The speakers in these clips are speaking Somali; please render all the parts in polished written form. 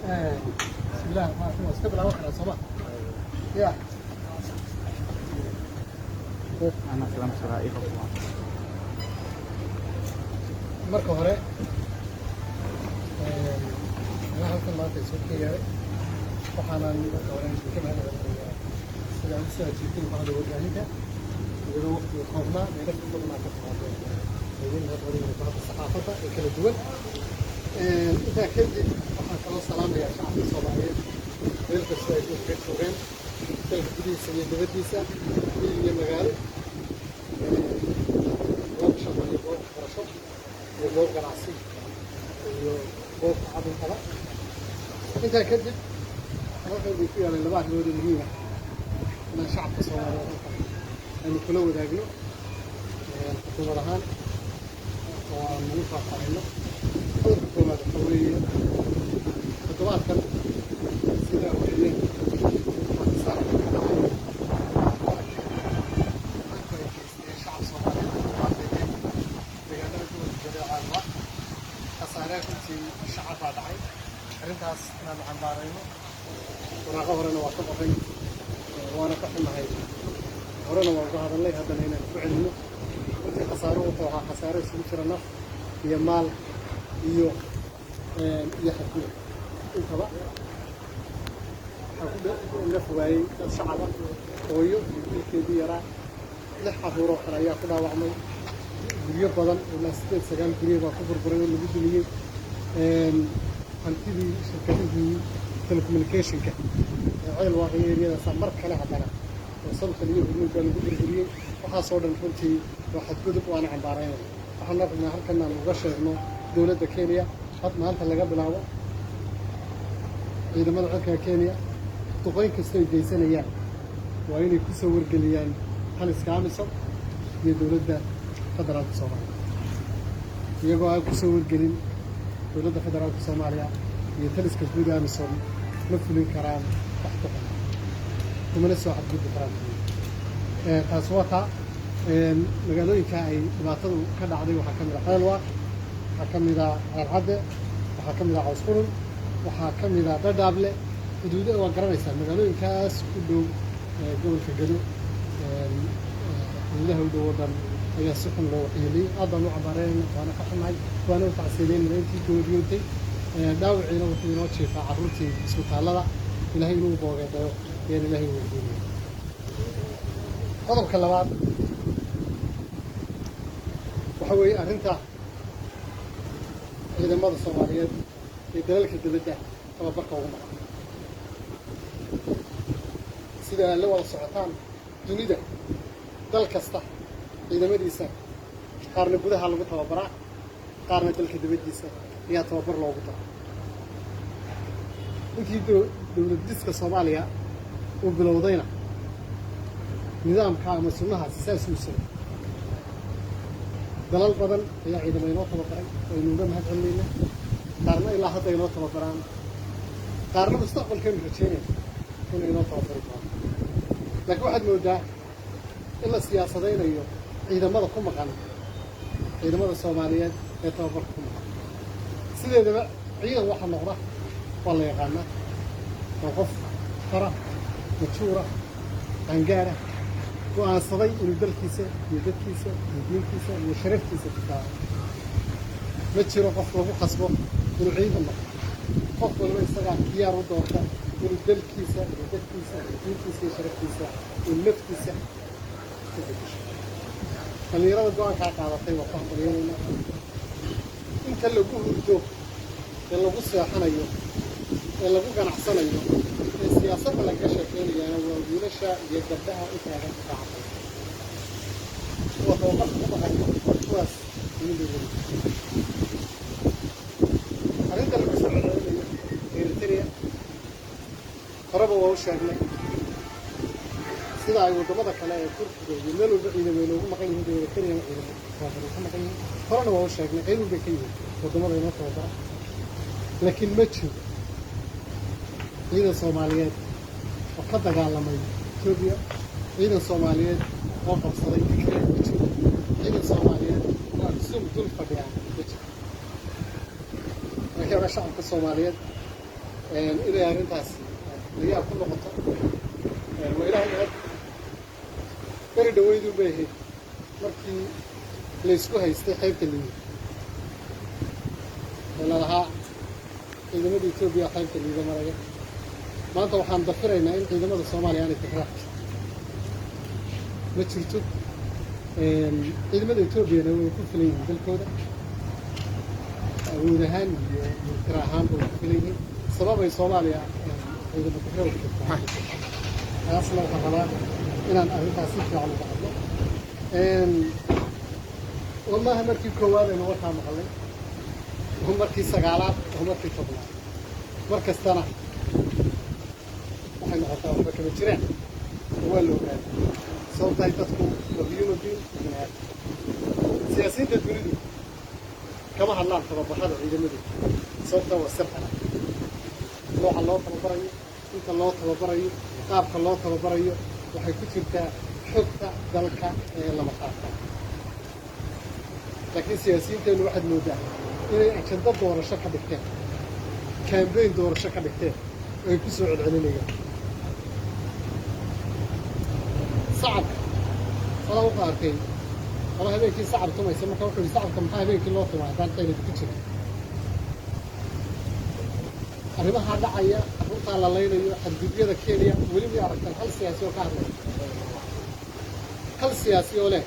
Bismillahi raxmaan raxiim. Waa iska bilaaban karaa, sooma ya? Ana filan karaa ii qabto. Marka hore, anaa halkan maanta isoo keenyahay, waxaanaan marka hore idinka mahad celinayaa sida aad usoo ajiibtay bahda warbaahinta, iyadoo waqtiga koobnaa meelo ka badan aa ka timaadeen. Idin mahad celinaya bahda saxaafadda ee kala duwan. Intaa kadib, waxaan kaloo salaamayaa shacabka Soomaaliyeed meel kastoo ay dhulka ka joogaan, dalka gudihiisa iyo dibaddiisa, miyi iyo magaalo, goob shaqo iyo goob waxbarasho iyo goob ganacsi iyo goob tacabintaba. Intaa kadib, waxaan halkan idinku yeelay laba arrimood oo muhiim ah inaan shacabka Soomaaliyeed halkan aynu kula wadaagno xukuumad ahaan oo aan ugu faahfaahino. Qodobka koowaad waxa weeye, toddobaadkan sida weeyeen khasaare ka dhacay dadku ay geysteen shacab Soomaaliyeed oo waadeeyeen deegaanada gobolka Gedo, Ceelwaaq. Khasaare runtii shacab baa dhacay. Arrintaas inaanu cambaarayno, waraaqo horena waa ka qoray, waana ka xunahay, horena waan uga hadalnay, haddana inaan ku celinno. Runtii khasaaro wuxuu ahaa khasaaro isugu jira naf iyo maal iyo xadgudub intaba. Waxaa ku naf waayey dad shacaba, hooyo iyo wiilkeedii yaraa. Lix carruuroo kale ayaa ku dhaawacmay. Guryo badan, ilaa sideed sagaal guryo baa ku burburay oo lagu dumiyey. Hantidii shirkadihii telecommunicationka ee Ceel Waaqiyo eriyadaasa mar kale haddana oo Somtel iyo Hormuud baa lagu burburiyey. Waxaasoo dhan runtii waa xadgudub, waana cambaaraynayna. Waxaan rabnaa halkan aan uga sheegno dowladda Kenya, had maanta laga bilaabo ciidamada cirka Kenya duqeyn kastoo ay geysanayaan waa inay ku soo wargeliyaan taliska AMISOM iyo dowladda federaalka Soomaaliya. Iyagoo aan kusoo wargelin dowladda federaalka Soomaaliya iyo taliska guud AMISOM, ma fulin karaan wax duqan, kumana soo xadgudbi karaan. Taas waa taa. Magaalooyinka ay dhibaatadu ka dhacday waxaa ka mid a Ceelwaaq, waxaa ka mid a Ceelcadde, waxaa ka mid a Caws Qurun, waxaa ka mid a Dhadhaable. Xuduudo waa garanaysaa, magaalooyinkaas u dhow gobolka Gedo, xuduudaha u dhow oo dhan ayaa si xun loo waxyeeliyey. Aad baan u cambaaraynayna, waana ka xunnahay, waana u tacsiideynayna intii geeriyootay. Dhaawiciina wuxuu inoo jiifaa carruurtii isbitaallada. Ilaahay inuu boogeedayo ayaan Ilaahay u weydiinaya. Qodobka labaad waxa weeye arrinta ciidamada Soomaaliyeed ee dalalka dibadda tababarka ugu maqan. Sida aad la wada socotaan, dunida dal kasta ciidamadiisa qaarna gudaha lagu tababaraa, qaarna dalka dibaddiisa ayaa tababar loogu daro. Intii dowlad dhiska Soomaaliya uu bilowdayna, nidaamka ama sunnahaasi saas uu socday. Dalal badan ayaa ciidamo inoo tababaray, waynu uga mahad celinayna. Qaarna ilaa hadda inoo tababaraan, qaarna mustaqbalkaynu rajeynayna inay inoo tababari doonaan. Laakiin waxaad moodaa in la siyaasadaynayo ciidamada ku maqan, ciidamada Soomaaliyeed ee tababarka ku maqan. Sideedaba ciidan waxa noqda waa la yaqaanaa: waa qof fara majuura, qaangaara, go'aansaday inuu dalkiisa iyo dadkiisa iyo diintiisa iyo sharaftiisa difaaco. Ma jiro qof lagu khasbo inuu ciidan noqdo. Qof waliba isagaa diyaar u doorta inuu dalkiisa iyo dadkiisa iyo diintiisa iyo sharaftiisa iyo naftiisa ku bedesho. Dhallinyarada go'aankaa qaadatay waa ku hambalyeynayna. Inta lagu hurdo ee lagu seexanayo ee lagu ganacsanayo ee siyaasadda lagaga sheekeynayaana waa wiilasha iyo gabdhaha u taagan difaaca dalka, kuwa tababarka ku maqan. Kuwaas idin bay weli. Arrinta lagu soo celcelinayo Eritrea, horeba waa u sheegnay. Sida ay waddamada kale ee Turkiga iyo meel walba ciidamo inoogu maqan yihiin bay Eritreana ciidamo tababar ku maqan yihiin. Horena waa u sheegnay, qayb bay ka yihiin waddamada inoo tababara. Laakiin ma jiro ciidan Soomaaliyeed oo ka dagaalamay Etoobiya, ciidan Soomaaliyeed oo qabsaday Tigray ma jiro, ciidan Soomaaliyeed oo Aksum dul fadhiyaa ma jiro. Laakiin shacabka Soomaaliyeed Inay arrintaas layaab ku noqoto waa Ilaahay mahad. Beri dhaweydu bay ahayd markii laysku haystay xeebta Liido ee lalahaa ciidamada Etoobiya xeebta Liido maraya. Maanta waxaan dafiraynaa in ciidamada Soomaaliya aanay tigraac ma jirto. Ciidamada Etoobiyana way ku filan yihiin dalkooda, awood ahaan iyo tira ahaanba way ku filan yihiin. Sababay Soomaaliya ciidamo tigraac ku jirtaa, taasna waxaan rabaa inaan arrintaas si fiican uga hadlo. Wallahi, markii koowaad aynu warkaa maqalnay, oo markii sagaalaad, oo markii 10aad, mar kastana waxay noqotaa waxba kama jiraan oo waa la ogaaday. Sababtahay dadku waa human being, bini aadam. Siyaasiyiinta dunidu kama hadlaan tababarrada ciidamadooda, sababtaa waa sir qaran. Nooca loo tababarayo, inta loo tababarayo, qaabka loo tababarayo, waxay ku jirtaa xogta dalka ee lama taabtaan. Laakiin siyaasiyiinteennu waxaad mooddaa inay ajando doorasho ka dhigteen, campaign doorasho ka dhigteen, oo ay ku soo celcelinayaan. Sacabka falaa wuxuu arkay qolo habeenkii sacab tumaysa. Marka wuxuu yihi, "Sacabka maxaa habeenkii loo tumaa haddaan qayladi ku jirin?" Arrimahaa dhacaya, carruurtaa la laynayo, xadgudubyada Kenya, weli may aragtaan hal siyaasi oo ka hadlaya, hal siyaasi oo leh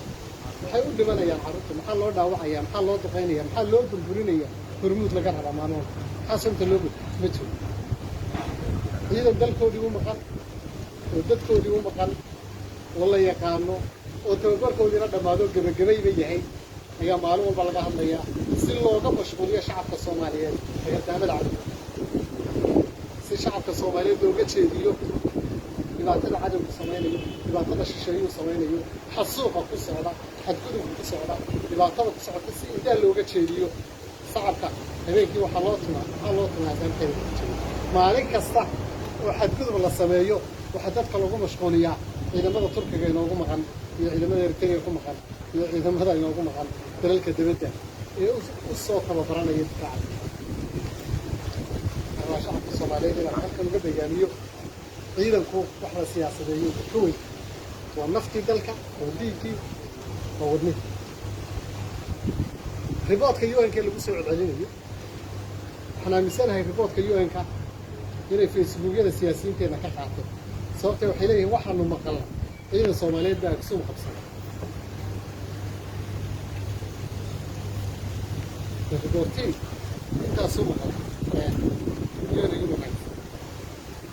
maxay u dhimanayaan carruurta, maxaa loo dhaawacaya, maxaa loo duqaynaya, maxaa loo burburinaya, Hormuud laga rabaa maalin walba, maxaa sunta loo gud? Ma jiro. Ciidan dalkoodii u maqan oo dadkoodii u maqan oo la yaqaano oo tababarkoodiina dhammaado, gebagabayba yahay, ayaa maalin walba laga hadlayaa si looga mashquuliyo shacabka Soomaaliyeed hagardaamada cadowga, si shacabka Soomaaliyeed looga jeediyo dhibaatada cadowgu samaynayo, dhibaatada shisheeyuu samaynayo, xasuuqa ku socda, xadgudubka ku socda, dhibaatada ku socota, si intaa looga jeediyo. Sacabka habeenkii waxaa loo tumaa, maxaa loo tumaa haddaan xeelka ku jirin? Maalin kasta oo xadgudub la sameeyo waxaa dadka lagu mashquuliyaa ciidamada Turkiga inoogu maqan iyo ciidamada Eritrea ku maqan iyo ciidamada inoogu maqan dalalka dibadda ee u soo tababaranaya difaaca. Rabaa shacabka Soomaaliyeed inaan halkan uga bayaamiyo, ciidanku wax la siyaasadeeyo ka weyn. Waa naftii dalka, waa dhiiggii, waa wadnihii. Reportka UN-ka lagu soo celcelinayo, waxaan aaminsanahay reportka UN-ka inay Facebookyada siyaasiyiinteenna ka qaateen. Sababtee waxay leeyihiin, "Waxaanu maqalna ciidan Soomaaliyeed baa Aksum qabsaday." Reportiin intaasuu maqal UN Human Rights,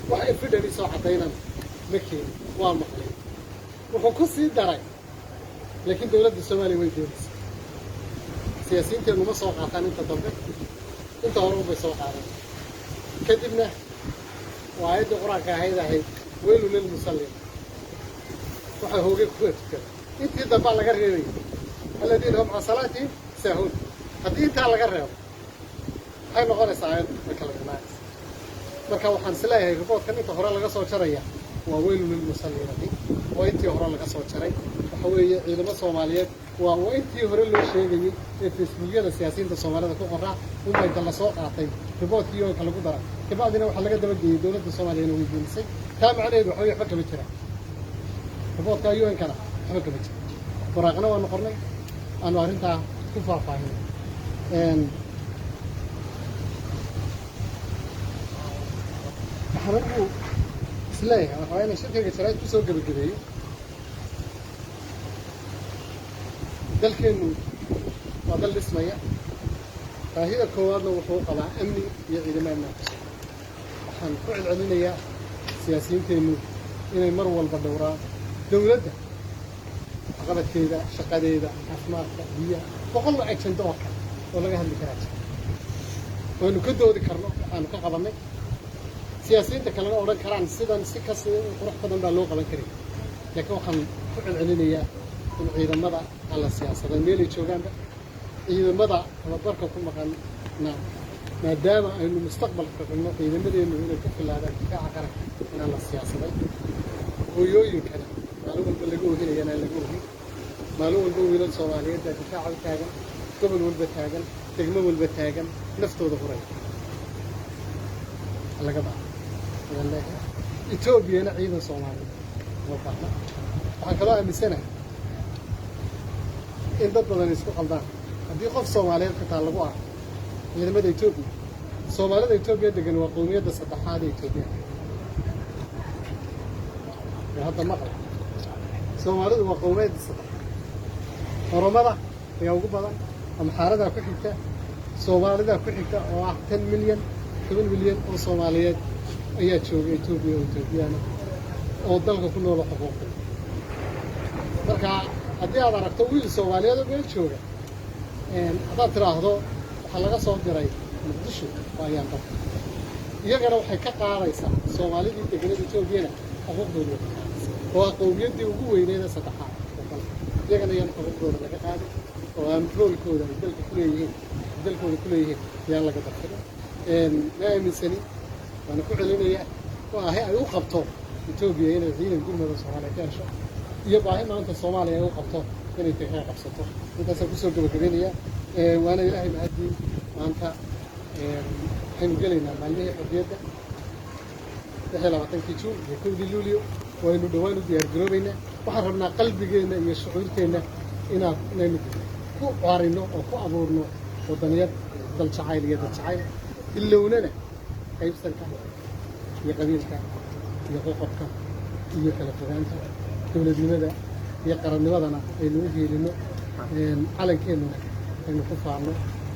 wax evidence soo caddaynana ma keenin, waa maqlay. Wuxuu ku sii daray, "Laakiin dowladda Soomaaliya way beenisay." Siyaasiyiinteennu ma soo qaataan inta dambe, inta hore unbay soo qaadan. Kadibna waa aayaddii Qur-aanka ahayd ويل للمصلين, waxaa hoogay kuwa tukada. Intii dambaa laga reebaya, الذين هم عن صلاتهم ساهون. Haddii intaa laga reebo, maxay noqonaysaa aayaddu? Way kala dhinaanaysa. Marka waxaan is leeyahay reportkan inta hore laga soo jaraya waa ويل للمصلين, waa intii hore laga soo jaray. Waxa weeye ciidamo Soomaaliyeed waa intii hore loo sheegayey ee Facebookyada siyaasiyiinta Soomaalida ku qoraa unbay inta lasoo qaatay reportkii UN-ka lagu daray. Kabacdina waxaa laga dabageeyey dowladda Soomaaliyana way beenisay. Taa macnaheedu waxa weye waxba kama jiraan reportka UN-kana, waxba kama jira. Waraaqna waanu qornay aanu arrintaa ku faahfaahinay. Waxaan anigu isleeyahay, waxaa inaan shirkayga jaraa'id kusoo gebagabeeyo, dalkeennu waa dal dhismaya. Baahida koowaadna wuxuu qabaa amni iyo ciidamo ammaan ku sugan. Waxaan ku celcelinayaa siyaasiyiinteennu inay mar walba dhowraan dowladda waxqabadkeeda, shaqadeeda, caafimaadka, biyaha, 100 ajando oo kale oo laga hadli karaa jira waanu ka doodi karno. Waxaanu ka qabannay, siyaasiyiinta kalena odhan karaan sidan si kasi qurux badan baa loo qaban karaya. Laakiin waxaan ku celcelinayaa in ciidamada aan la siyaasaday meelay joogaanba, ciidamada tababarka ku maqanna, maadaama aynu mustaqbalka rabno ciidamadeennu inay ku filaadaan difaaca qaranka, inaan la siyaasaday. Hooyooyinkana maalin walba laga ohinayana aan laga ohin. Maalin walba wiilal Soomaaliyeed baa difaaca u taagan, gobol walba taagan, degmo walba taagan, naftooda huraya. Laga dhaafo ayaan leeyahay. Etoobiyana ciidan Soomaaliyeed uma baahna. Waxaan kaloo aaminsanahay in dad badan isku qaldaan. Haddii qof Soomaaliyeed xitaa lagu arko ciidamada Etoobiya, Soomaalida Etoobiya degan waa qowmiyadda saddexaad ee Etoobiya ee hadda maqla. Soomaalidu waa qowmiyadda saddexaad. Oromada ayaa ugu badan, Amxaaradaa ku xigta, Soomaalidaa ku xigta oo ah 10 milyan. 10 milyan oo Soomaaliyeed ayaa jooga Etoobiya oo Etoobiyaana oo dalka ku noola xuquuqda. Marka haddii aad aragto wiil Soomaaliyeed oo meel jooga, haddaad tidhaahdo waxaa laga soo diray Muqdisho, waa ayaan dalka iyagana waxay ka qaadaysaa. Soomaalidii deganada Etoobiyana xuquuqdooda way ka qaadaysaa, oo ah qowmiyaddii ugu weyneeda saddexaad oo dalka. Iyagana ayaan xuquuqdooda laga qaadin oo aan roolkooda ay dalka ku leeyihiin, dalkooda ku leeyihiin, ayaan laga darsanin. Ma aaminsani, waana ku celinaya, baahi ay u qabto Etoobiya inay ciidan gurmada Soomaaliya ka hesho iyo baahi maanta Soomaaliya ay u qabto inay Tigray qabsato. Intaasaan kusoo gabagabaynaya. Waana Ilaahay mahadii. Maanta waxaynu gelaynaa maalmihii xorriyadda, 26-kii Juun iyo 1-dii Luulyo. Waynu dhowaan u diyaar garoobaynaa. Waxaan rabnaa qalbigeenna iyo shucuurteenna inaynu ku carino oo ku abuurno waddaniyad, dal jacayl iyo dad jacayl, ilownana qaybsanka iyo qabiilka iyo qoqobka iyo kala fogaanta. Dowladnimada iyo qarannimadana aynu u hiilino, calankeenuna aynu ku faanno,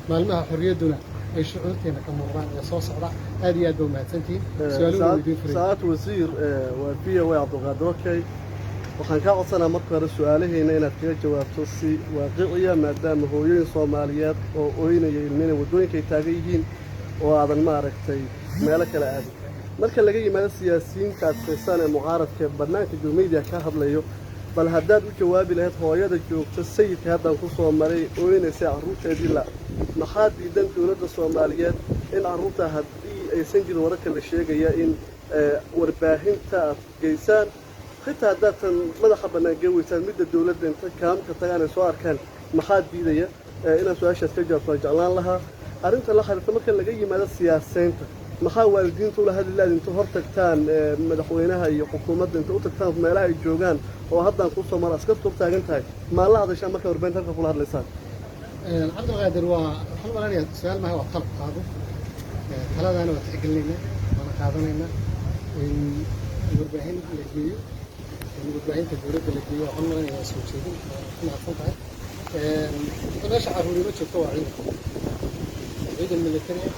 maalmaha xorriyadduna ay shucuurteena ka muuqdaan ee soo socda. Aad iyo aad ba umahadsantihiin. Su-aaluhu weydiin furay. Saacad wasiir, waa VOA, Cabdulqaadir. Okay, waxaan kaa codsanaa marka hore su-aalaheena inaad kaga jawaabto si waaqiciya, maadaama hooyooyin Soomaaliyeed oo ooynaya ilmina waddooyinkay taagan yihiin oo aadan maaragtay meelo kale aadin. Marka laga yimaado siyaasiyiinta aad xiisaan ee mucaaradka ee bannaanka media ka hadlayo, bal haddaad u jawaabi lahayd hooyada joogta Sayidka haddaan ku soo maray ooynaysa carruurteedii la, maxaa diidan dowladda Soomaaliyeed in carruurta, haddii aysan jirin wararka la sheegaya, in warbaahinta aad geysaan, xitaa haddaadtan madaxa bannaan gee weysaan, midda dowladda inta kaamka tagaan ay soo arkaan? Maxaa diidaya? Inaad su-aashaas ka jawaabto waan jeclaan lahaa. Arrinta la xiriirta, marka laga yimaado siyaaseynta, maxaa waalidiinta ula hadli lahayd inta hor tagtaan madaxweynaha iyo xukuumadda, inta u tagtaan meelaha ay joogaan oo haddaan kusoo mara askartu hor taagan tahay, maa la hadashaan markaa warbaahinta halka kula hadlaysaan? Cabdilqaadir, waa waxaan u malaynayaa su-aal maha, waa talab qaado. Taladaana waa tixgelinaynaa, waana qaadanaynaa. In warbaahin la geeyo, in warbaahinta dowladda la geeyo, waxaan u malaynayaa waa soo jeedin, waa ku mahadsan tahay. Meesha carruurima joogto, waa ciidan, ciidan military ah,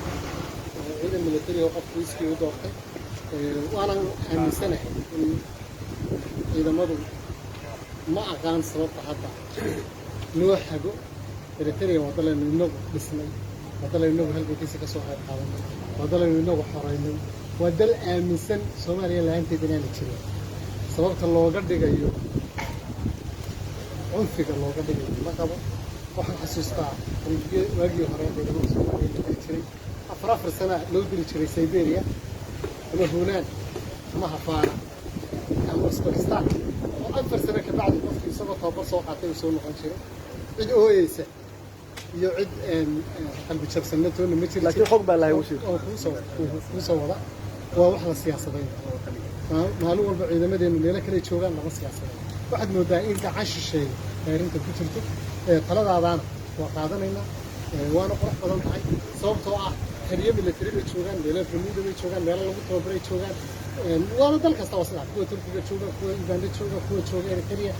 ciidan military oo qofku iskii u doortay. Waanan aaminsanahay in ciidamadu, ma aqaan sababta hadda loo hago Eritrea. Waa dalaynu inagu dhisnay, waa dalaynu inagu halgankiisa ka soo qayb qaadanay, waa dalaynu inagu xoraynay, waa dal aaminsan Soomaaliya la-aanteed inaana jirin. Sababta looga dhigayo cunfiga looga dhigayo ma qabo. Waxaan xasuustaa waagii hore ciidamada Soomaaliya la diri jiray, afar afar sana loo diri jiray Siberia ama Hunan ama Hafaana ama Uzbekistan, oo 4 sano ka bacdi qofkii isagoo tababar soo qaatay uu soo noqon jiray. Cid ooyeysa iyo cid qalbi jabsanna toonna ma jiri. Laakiin xog baa lahay, wasiir. Oo kuu soo wada, waa wax la siyaasadayn. Maalin walba ciidamadeenu meelo kale joogaan lama siyaasaday. Waxaad moodaa in gacan shisheeye ay arrinta ku jirto. Taladaadaana waa qaadanaynaa, waana qurux badan tahay, sababtoo ah xeryo military bay joogaan, meelo bermuda bay joogaan, meelo lagu tababaray joogaan. Waana dal kasta waa sidaa. Kuwa Turkiga jooga, kuwa Uganda jooga, kuwa jooga Eritrea,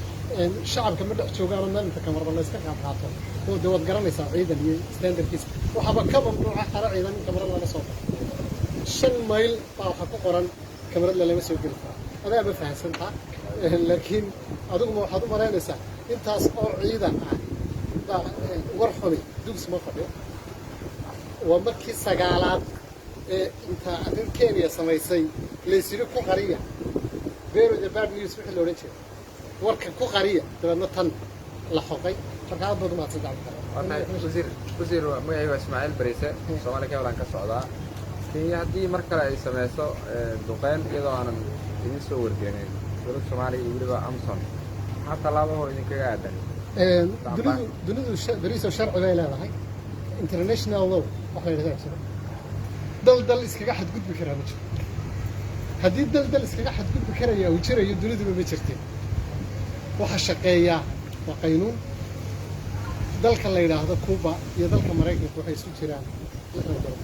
shacabka ma dhex joogaanoo meel inta kamarada la iska qaad qaato oo dee waad garanaysaa ciidan iyo standardkiisa. Waxaaba ka mamnuuca xero ciidan in kamarad laga soo baxo. 5 mayl baa waxaa ku qoran kamarad lalama soo geli karo. Adaa ma fahansantaa, laakiin adiguma waxaad u malaynaysaa intaas oo ciidan ah baa war xumi dugsi ma fadhiyo. Waa markii sagaalaad ee inta arrin Kenya samaysay laysiri ku qariya, bury the bad news wixii la odhan jiray, warka ku qariya, dabeedna tan la xoqay. Marka aad baad umahadsan. Wasiir, wasiir, magacayga waa Ismaaciil Bariise, Soomaaliya Cable ka socdaa. Kenya haddii mar kale ay sameyso duqeyn iyadoo aanan idin soo wargelinin dowladda Soomaaliya iyo weliba AMISOM, maxaa tallaabahoo idinkaga aadan? Dunidu beriso sharci bay leedahay. International law wax la yidhahdaa jiro. Dal dal iskaga xadgudbi karaa ma jiro. Haddii dal dal iskaga xadgudbi karaya uu jirayo, duniduba ma jirteen. Waxa shaqeeyaa waa qaynuun. Dalka la yidhaahdo Cuba iyo dalka Maraykanka waxay isu jiraan 60 gobol.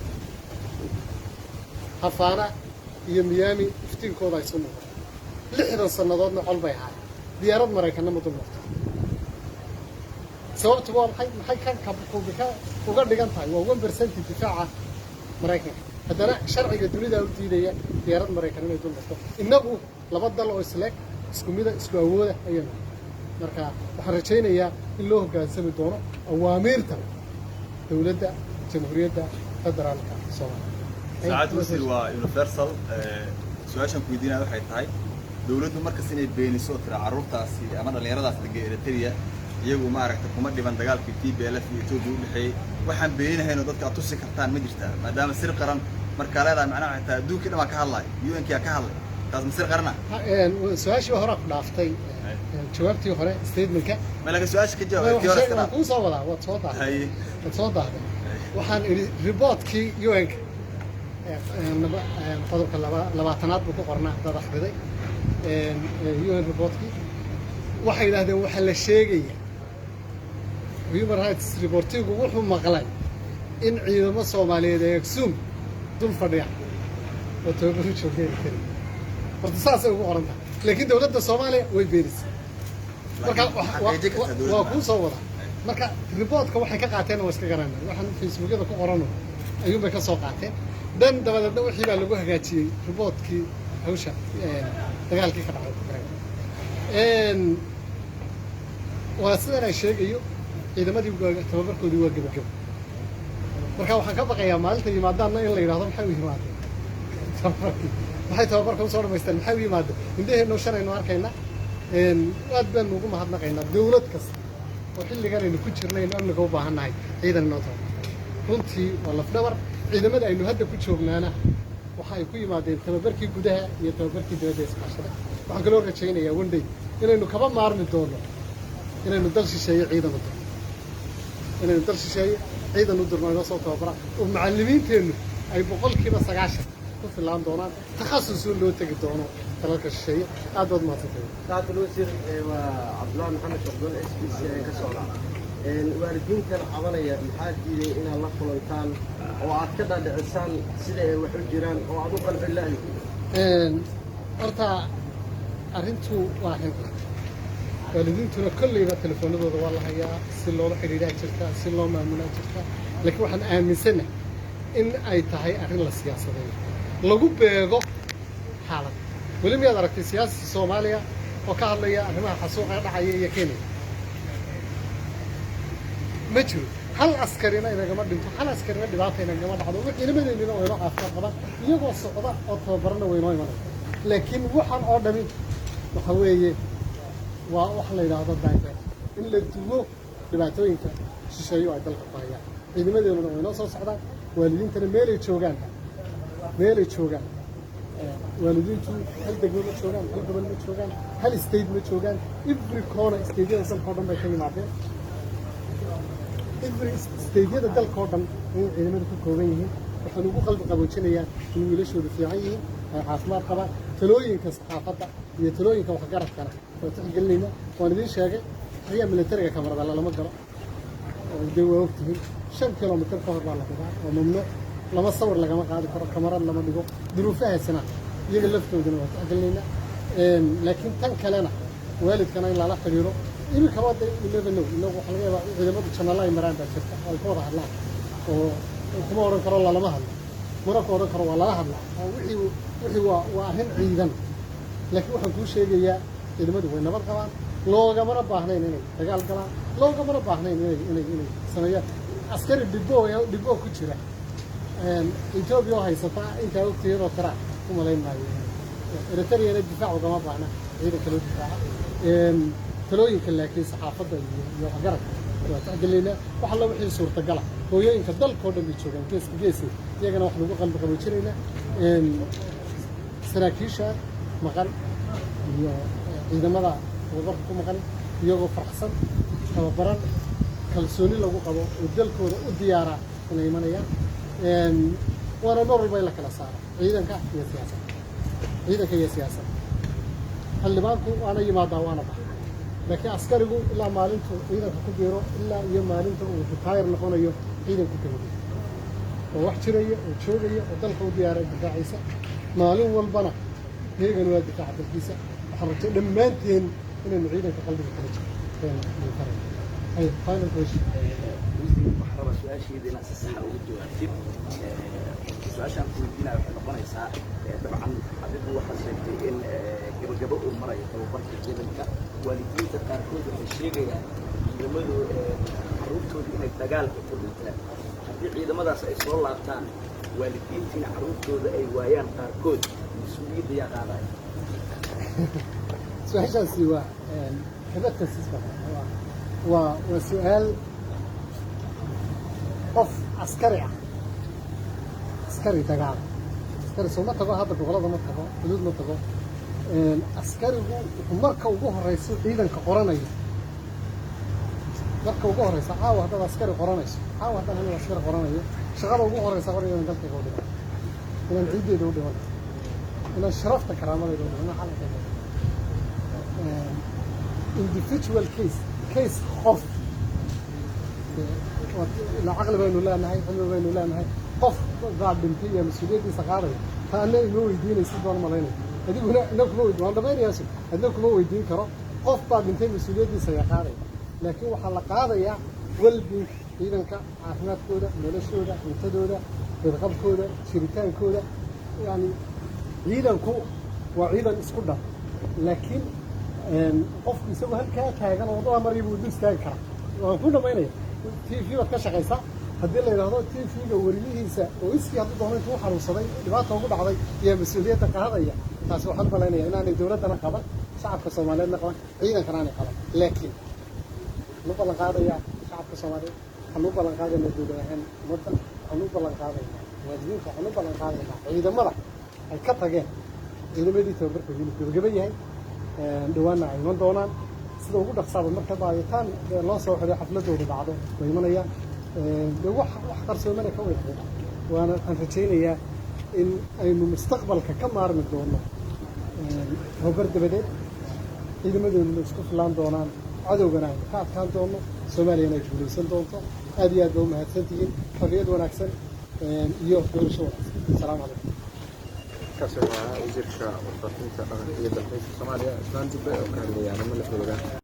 Hafaana iyo Miami iftiinkooda isu muuqda. 60 sannadoodna col bay ahaayeen. Diyaarad Maraykanna ma dul marto. Sababtu waa maxay? Maxay kan Kuubi ka uga dhigan tahay? Waa 1% difaaca Maraykanka. Haddana sharciga dunida u diidaya diyaarad Maraykan inay dul marto. Innagu laba dal oo isleeg, isku mida, isku awooda ayaynu. Marka waxaan rajaynayaa in loo hoggaansami doono awaamiirta dowladda Jamhuuriyadda Federaalka Soomaaliya. Saacad wasiir, waa Universal. Su-aashaan ku weydiinaya waxay tahay, dowladdu markas inay beeniso oo tira carruurtaasi ama dhallinyaradaas dega Eritrea iyagu maaragta kuma dhiban dagaalkii TPLF iyo Etoobiya u dhexeeyey, waxaan beeninahayn oo dadka aad tusi kartaan ma jirtaa? Maadaama sir qaran markaa leedahay, macnaha waxay tahay adduunkii dhan baa ka hadlaya, UN-kii ka hadlay, taas ma sir qarana? Su-aashii horaa ku dhaaftay, jawaabtii hore, statementka. Ma laga su-aasha ka jawaab tii hore iska Waan dhaaf. kuu soo wadaa. Waad soo daahday. Haye. Waad soo daahday. Waxaan idhi reportkii UN-ka qodobka 20aad buu ku qornaa. Haddaad akhriday UN reportkii, waxay yidhahdeen waxaa la sheegaya human rights reportigu wuxuu maqlay in ciidamo Soomaaliyeed ee Aksum dul fadhiya oo tababaru joogeen kari. Horta saasay ugu qoran tahay, laakiin dowladda Soomaaliya way beenisay. Marka xaqiijin kartaa dowladda? Waa kuu soo wada. Marka reportka waxay ka qaateen waa iska garanay. Waxaan Facebookyada ku qorano ayuun bay ka soo qaateen. Dan dabadeedna wixii baa lagu hagaajiyey reportkii hawsha dagaalkii ka dhacay Tigray. Waa sidan ay sheegayo, ciidamadii tababarkoodii waa gebagebo. Marka waxaan ka baqayaa maalinta yimaadaanna in la yidhahdo, maxay u yimaadeen tababarkii? Maxay tababarka usoo dhamaysteen? Maxay u yimaadeen? Indhaheenno shanaynu arkaynaa. Aad baanu ugu mahadnaqaynaa dowlad kasta oo xilligan aynu ku jirnaynu amniga u baahan nahay ciidan inoo tababar. Runtii waa lafdhabar. Ciidamada aynu hadda ku joognaana waxa ay ku yimaadeen tababarkii gudaha iyo tababarkii dibadda iskaashada. Waxaan kaloo rajaynayaa one day inaynu kaba maarmi doono inaynu dal shisheeye ciidan u dirno, inaynu dal shisheeye ciidan u dirno inoo soo tababara, oo macallimiinteennu ay 90% ku filaan doonaan, takhasusun loo tegi doono dalalka shisheeye. Aad baad mahadsantay. Saacadda wasiir, waa Cabdullaahi Maxamed Shaqdoon, SBC ee ka socda. Waalidiintan cabanaya, maxaa diiday inaad la kulantaan oo aad ka dhaadhicisaan sida ay wax u jiraan oo aad u qalbi la'yihiin? Horta arrintu waa arrin adag. Waalidiintuna kolleyba telefoonadooda waa la hayaa, si loola xidhiidhaa jirta, si loo maamulaa jirta, laakiin waxaan aaminsanahay in ay tahay arrin la siyaasadeeyo, lagu beego xaalad. Weli miyaad aragtay siyaasi Soomaaliya oo ka hadlaya arrimaha xasuuqa dhacaya iyo Kenya? Ma jiro. Hal askarina inagama dhinto, hal askarina dhibaata inagama dhacdo. Ciidamadeennina waa inoo caafimaad qabaan, iyagoo socda oo tababarana way inoo imanaya. Laakiin waxaan oo dhami waxa weeye waa wax la yidhaahdo divert, in la duwo dhibaatooyinka shisheeyo ay dalka ku hayaan. Ciidamadeennuna way inoo soo socdaan. Waalidiintana meelay joogaanba, meelay joogaan waalidiintu, hal degmo ma joogaan, hal gobol ma joogaan, hal state ma joogaan. Every corner stateyada dalka o dhan bay ka yimaadeen. Every stateyada dalka oo dhan ayay ciidamadu ku kooban yihiin. Waxaan ugu qalbi qaboojinayaa in wiilashoodu fiican yihiin, ay caafimaad qabaan. Talooyinka saxaafadda iyo talooyinka waxgaradkana waa tixgelinayna. Waan idiin sheegay, xeryaha militariga kamarada lalama galo oo dee waa ogtihiin, 5 kilomitir ka hor baa la dhigaa, waa mamnuuc. Lama sawir lagama qaadi karo, kamarad lama dhigo. Duruufahaasina iyaga laftoodana waa tixgelinaynaa. Laakiin tan kalena waalidkana in lala xidhiiro iminkaba de you never know. Inagu waxaa laga yaabaa ciidamadu janalo ay maraan baa jirta oo ay ka wada hadlaan, oo kuma odhan karo lalama hadlo, mana ku odhan karo waa lala hadlaa, oo wixii waa arrin ciidan. Laakiin waxaan kuu sheegayaa ciidamadu way nabad qabaan. Loogamana baahnayn inay dagaal galaan, loogamana baahnayn inay sameeyaan. Askari dhibo ku jira Etoobiya oo haysata intaa ogtihiin oo tira u malayn maayo. Eritreyana difaac ugama baahna ciidanka loo difaaca. Talooyinka laakiin saxaafadda iyo waxgaradka waa tixgeliynaa. Wax alla wixii suurtagala, hooyooyinka dalkao dhan bay joogaan geeska geesi, iyagana wax lagu qalbi qaboojinaynaa. Saraakiisha maqan iyo ciidamada tababarka ku maqan, iyagoo faraxsan, tababaran, kalsooni lagu qabo oo dalkooda u diyaara inay imanayaan. Waana mar walba in la kala saaro ciidanka iyo siyaasadda, ciidanka iyo siyaasadda. Xildhibaanku waana yimaadaa, waana baxa, laakiin askarigu ilaa maalintuu ciidanka ku biiro ilaa iyo maalinta uu retire noqonayo ciidanku ka mid yahay, oo wax jiraya oo joogaya oo dalka u diyaara difaaciisa. Maalin walbana heegan waa difaaca dalkiisa. Waxaan rajay dhammaanteen inaynu ciidanka qalbiga kala jiro. Ay final question. Wasiir, waxaan rabaa su-aasheeda inaad si saxa uga jawaabtid. Su-aashaan ku weydiinaya waxay noqonaysaa, dabcan adigu waxaad sheegtay in gabagabo uu marayo tababarka ciidanka. Waalidiinta qaarkood waxay sheegayaan ciidamadu carruurtooda inay dagaalka ku dhinteen. Haddii ciidamadaas ay soo laabtaan, waalidiintiina carruurtooda ay waayaan qaarkood, mas-uuliyadda yaa qaadaya? Su-aashaasi waa hypothesis, waa su-aal qof askari ah, askari dagaal, askari soo ma tago hadda gobollada, ma tago xuduud, ma tago. Askarigu wuxuu marka ugu horeyso ciidanka qoranayo, marka ugu horeysa caawa haddaad askari qoranayso, caawa haddaan anigu askari qoranayo, shaqada ugu horeysa qoranayo inaan dalkayga u dhiman, inaan ciiddeeda u dhiman, inaan sharafta karaamadayda u dhiman, inaan calankeeda u dhiman. Individual case qof ila caqli baynu leenahay, cilmi baynu leenahay. Qof baa dhintay iyo mas-uuliyaddiisa qaadaya, ta anna ima weydiinaysid baan malaynaya, adiguna ina kuma weydiin, waan dhamaynayaasu, adna kuma weydiin karo. Qof baa dhintay, mas-uuliyaddiisa ayaa qaadaya, laakiin waxaa la qaadayaa well-being ciidanka, caafimaadkooda, noloshooda, cuntadooda, badqabkooda, jiritaankooda. Yani ciidanku waa ciidan isku dhan, laakiin qofku isagoo halkaa taagan oo waddada maraya buu dul istaagi karaa. Waan ku dhamaynaya, TV baad ka shaqaysaa. Haddii la yidhaahdo TV-ga weriyihiisa oo iskii hadduu doono intuu u xanuunsaday dhibaata ugu dhacday iyo mas-uuliyadda qaadaya, taasi waxaan malaynaya inaanay dowladdana qaban, shacabka Soomaaliyeedna qaban, ciidankana aanay qaban. Laakiin waxaan u ballan qaadayaa shacabka Soomaaliyeed, waxaan u ballan qaadaynaa dowlad ahaan ummadda, waxaan u ballan qaadaynaa waalidiinta, waxaan u ballan qaadaynaa ciidamada ay ka tageen, ciidamadii tababarkooda inuu gebageba yahay, dhawaanna ay iman doonaan sida ugu dhaqsaaba. Marka baaditaan loo soo xido, xafladooda dhacdo, way imanayaan. De wax qarsoomana ka weyn, waana waxaan rajaynayaa in aynu mustaqbalka ka maarmi doono tababar dabadeed, ciidamadooduna isku filaan doonaan, cadowgana aynu ka adkaan doono, Soomaaliyana ay guulaysan doonto. Aad iyo aad ba u mahadsantihiin. Xorriyad wanaagsan iyo doorasho wanaagsan. Asalaamu calaykum. Kaasi waa wasiirka warfaafinta, dhaqanka iyo dalxiiska Soomaaliya, Cismaan Dubbe, oo ka hadlaya arrimo la xiriira